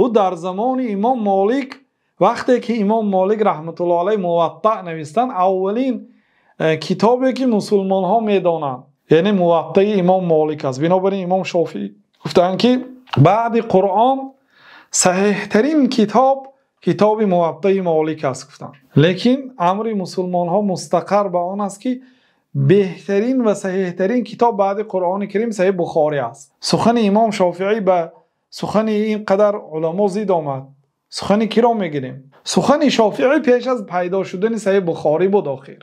Ӯ дар замони имом Молик, вақте ки имом Молик раҳматуллоҳи алайҳи Муватто навиштанд, аввалин китобе ки мусулмонҳо медонанд, яъне Муваттои имом Молик аст. Бинобар ин имом Шофеъӣ гуфтанд, ки баъд аз Қуръон саҳеҳтарин китоб, китоби Муваттои Молик аст, гуфтанд. Лекин амри мусулмонҳо мустақар ба он аст, ки беҳтарин ва саҳеҳтарин китоб баъд аз Қуръони Карим Саҳеҳи Бухорӣ аст. Сухани имом Шофеъӣ ба сухани инқадар уламо зид омад. Сухани киро мегирем? Сухани Шофеъӣ пеш аз пайдо шудани Саҳеҳи Бухорӣ буд охир.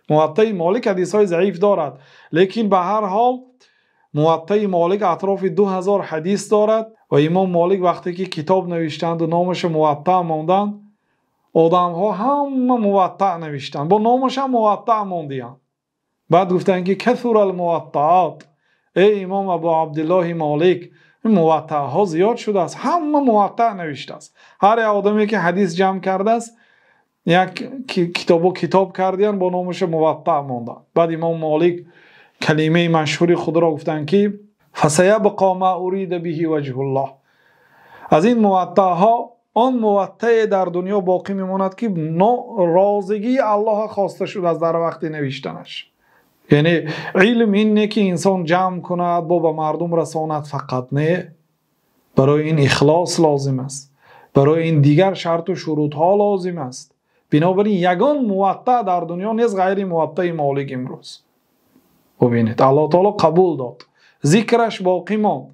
Муваттои Молик ҳадисҳои заиф дорад, лекин ба ҳар ҳол Муваттои Молик атрофи 2000 ҳадис дорад ва имом Молик вақте ки китоб навиштанд ва номашро Муватто монданд, одамҳо ҳама Муватто навиштанд, бо номаш ҳам Муватто монданд. Баъд гуфтанд, ки касурал-муваттаот, эй имом Абу Абдуллоҳ Молик, ин муваттаҳо зиёд шудааст, ҳама Муватто навиштааст. Ҳар як одаме ки ҳадис ҷамъ кардааст, як китоб ва китоб карданд, бо номаш Муватто монданд. Баъд имом Молик калимаи машҳури худро гуфтанд, ки фасайабқо мо урида биҳи ваҷҳуллоҳ. Аз ин муваттаҳо он муваттае дар дунё боқӣ мемонад, ки розигии Аллоҳ хоста шудааст дар вақти навиштанаш. Яъне илм ин не ки инсон ҷамъ кунад бо ба мардум расонад фақат, не, барои ин ихлос лозим аст, барои ин дигар шарту шурутҳо лозим аст. Бинобар ин ягон муватта дар дунё нест ғайри Муваттаи Молик имрӯз. Бубинед, Аллоҳ таъоло қабул дод, зикраш боқӣ монд.